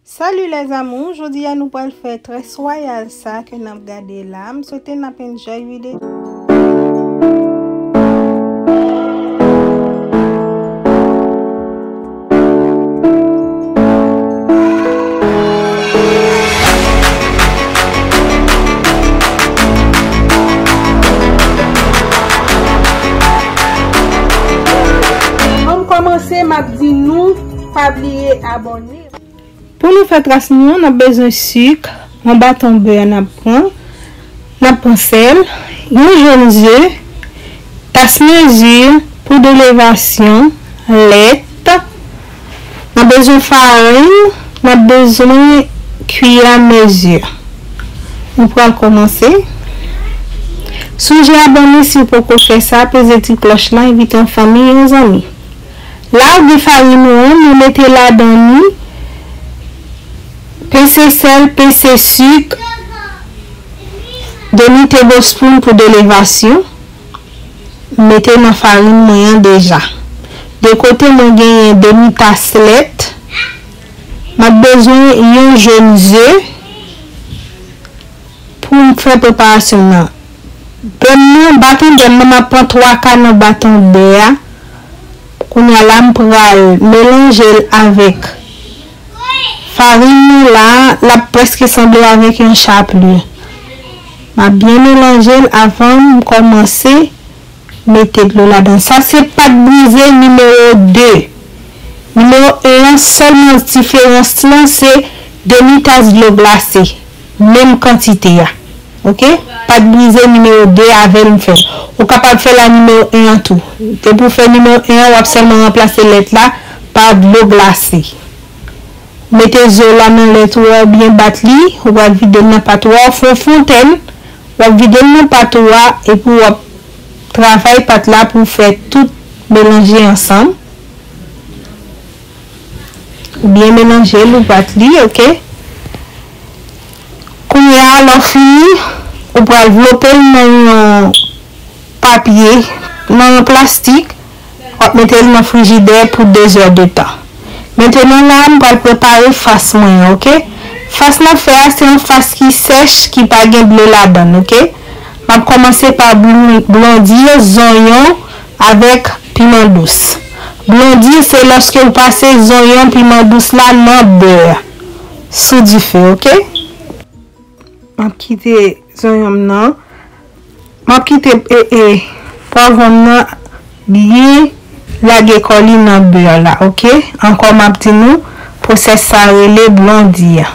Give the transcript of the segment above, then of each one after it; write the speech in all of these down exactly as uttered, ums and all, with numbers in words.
Salut les amours, jodi a nou pral fè très royal sa ke n ap gade la. M swete n ap enjoy videyo. Ann kòmanse, m ap di nou pa bliye abòne. Pou nou fè tras nou an, n ap bezwen sik, yon baton bè n ap pran, n ap pran sèl, yon jòn ze, tas mezi, poud elevasyon, lèt, n ap bezwen farin, n ap bezwen kiyè mezi. Nou pral kòmanse. Sonje abòne si w poko fè sa, peze ti klòch la, envite yon fanmi, yon zanmi. La ou gen farin ou an, nou mete ladan li pese sèl, pese sik, demi tebospoun pou elevasyon. Mete nan farin mwen an deja. De kote mwen genyen demi tas lèt. M ap bezwen yon jòn ze pou m fè preparasyon nan. Bè m nan, baton bè m nan, m ap pran twa ka nan baton bè a. Kounye a la, m pral melanje l avèk farin nan la, l ap prèske sanble avèk yon chapelure. M ap byen melanje l avan m kòmanse mete dlo ladan. Sa se pat brize nimewo de. Nimewo en an sèlman, diferans lan se demi tas dlo glase, menm kantite a. Oke? Pat brize nimewo de avè l m fè l. Ou kapab fè l a nimewo en an tou. Depi w fè nimewo en an, w ap sèlman ranplase lèt la pa dlo glase. Mete zo la nan lèt ou a, byen bat li, ou pral vide l nan pat ou a, ou fè yon fontèn, w ap vide l nan pat ou a, epi w ap travay pat la pou w fè tout melanje ansanm. Ou byen melanje l, ou bat li, oke? Kounye a, lè w fini, ou pral vlope l nan yon papye, nan yon plastik, w ap mete l nan frijidè pou de zè de tan. Mentenan la, m pral prepare fas mwen an, oke? Fas m ap fè a, se yon fas ki sèch, ki pa gen dlo ladan l, oke? M ap kòmanse pa blon-, blondi zonyon avèk piman dous. Blondi, se lòske w pase zonyon, piman dous la nan bè sou dife, oke? M ap kite zonyon m nan. M ap kite, e, e, pwavwon m nan byen lage kò li nan bè la, oke? Ankò, m ap di nou, pwosès sa rele blondi a.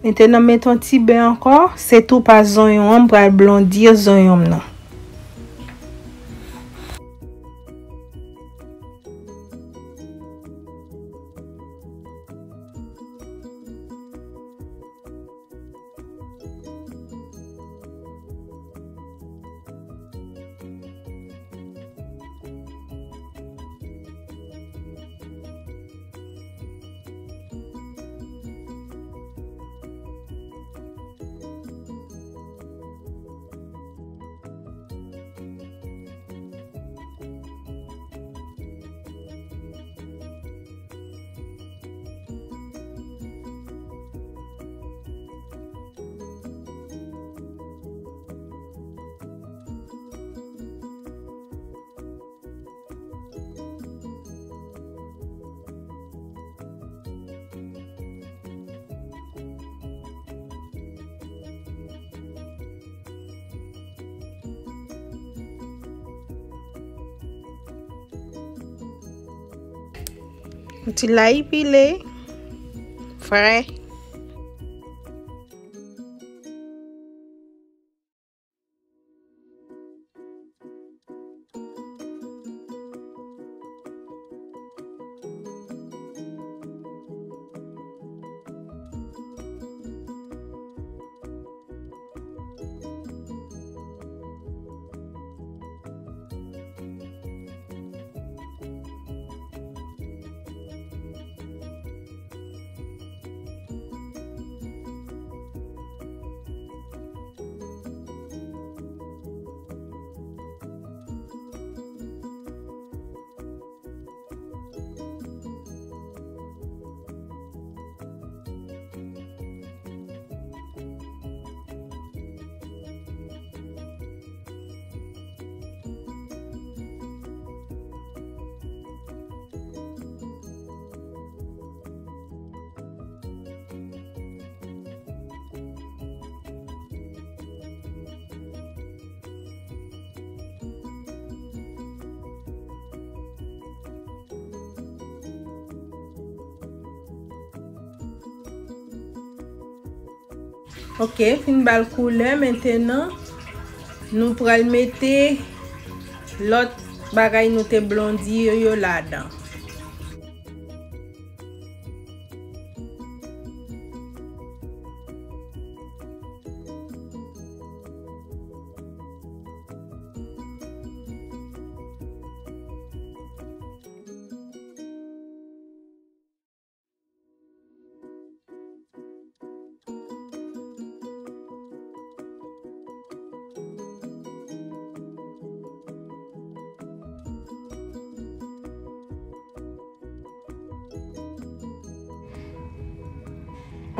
Mentenan, mete yon ti bè ankò, se tou pa zonyon an, m pral blondi zonyon m nan. Yon ti lay pile, frè. Ok, fin ba l koulè, mentenan nou pral mete lòt bagay nou te blondi yo, yo ladan.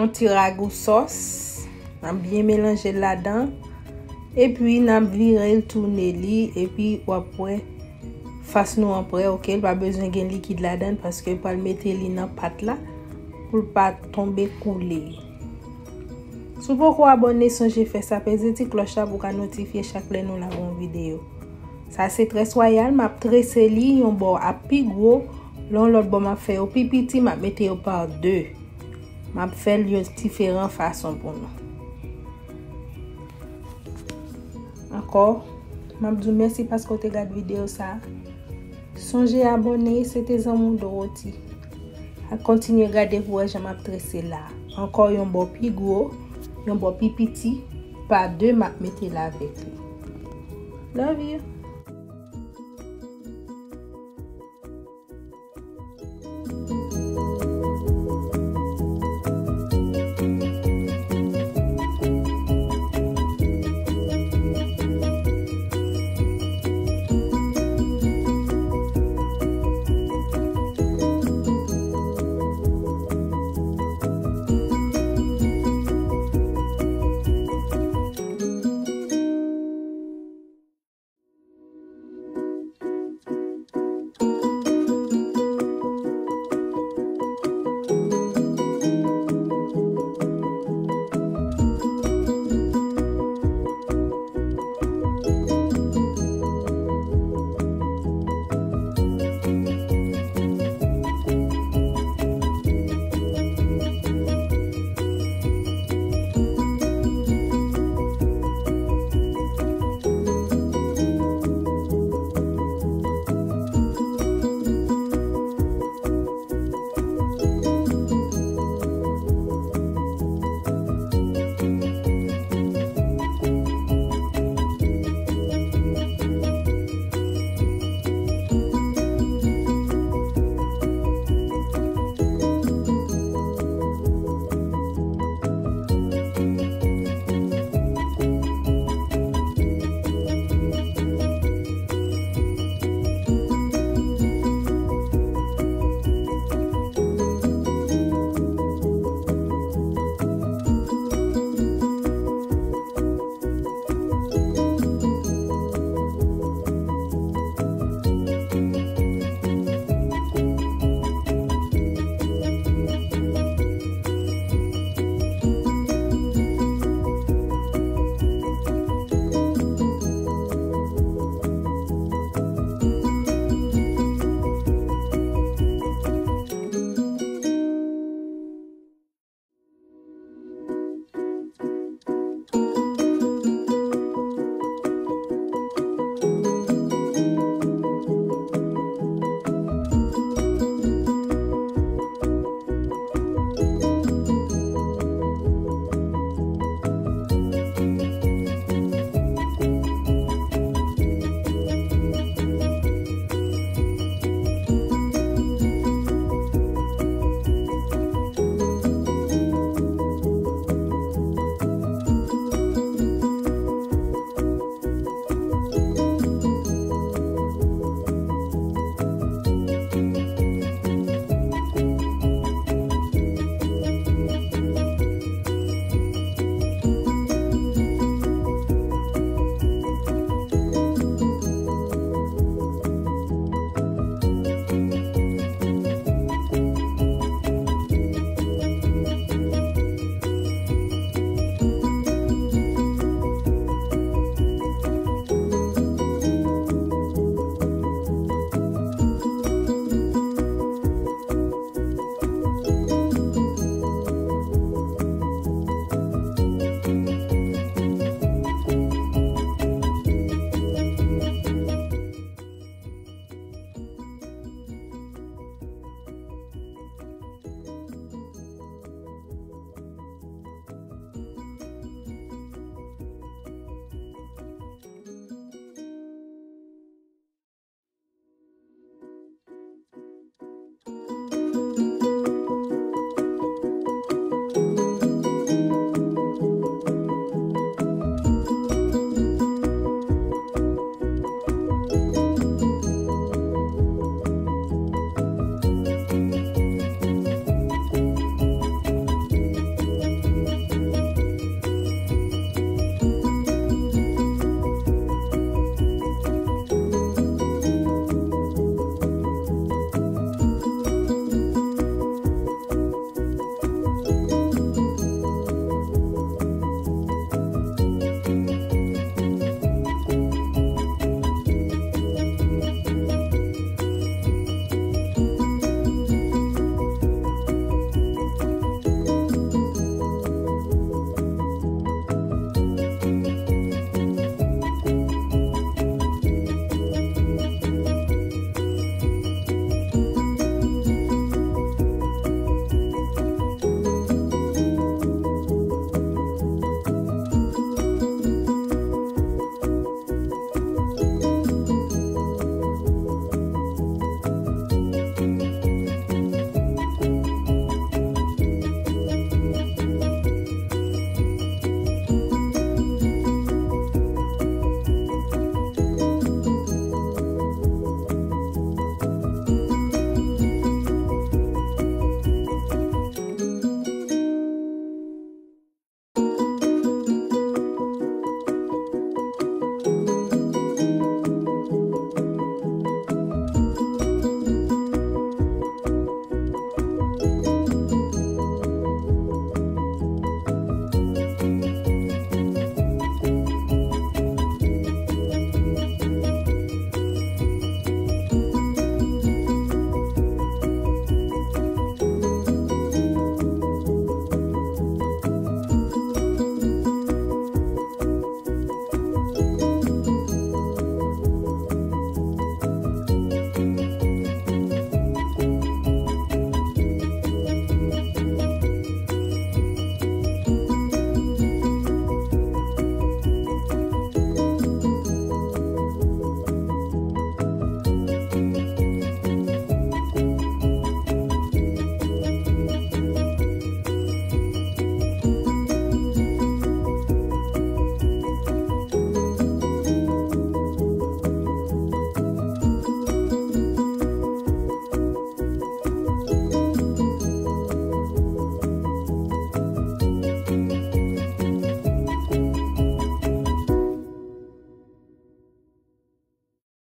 Yon ti ragou sòs. N ap byen melanje l ladan. Epi n ap vire l, tounen li, epi w ap wè fas nou an prè, ok? L pa bezwen gen likid ladan l paske l pral mete li nan pat la pou l pa tonbe koule. Si w poko abòne, sonje fè sa, peze ti klòch la pou w ka notifye chak lè nou lage yon videyo. Sa se très royal, m ap trese li, yon bò ap pi gwo, lè yon lòt bò m ap fè yo pi piti, m ap mete yo pa de. M ap fè l yon diferan fason pou nou. Ankò, m ap di w mèsi paske w te gade videyo sa a. Sonje abòne, se te zanmi w Dorothy. Al kontinye gade pou w wè jan m ap trese la. Ankò yon bò pi gwo, yon bò pi piti, pa de m ap mete l avèk li. Love you.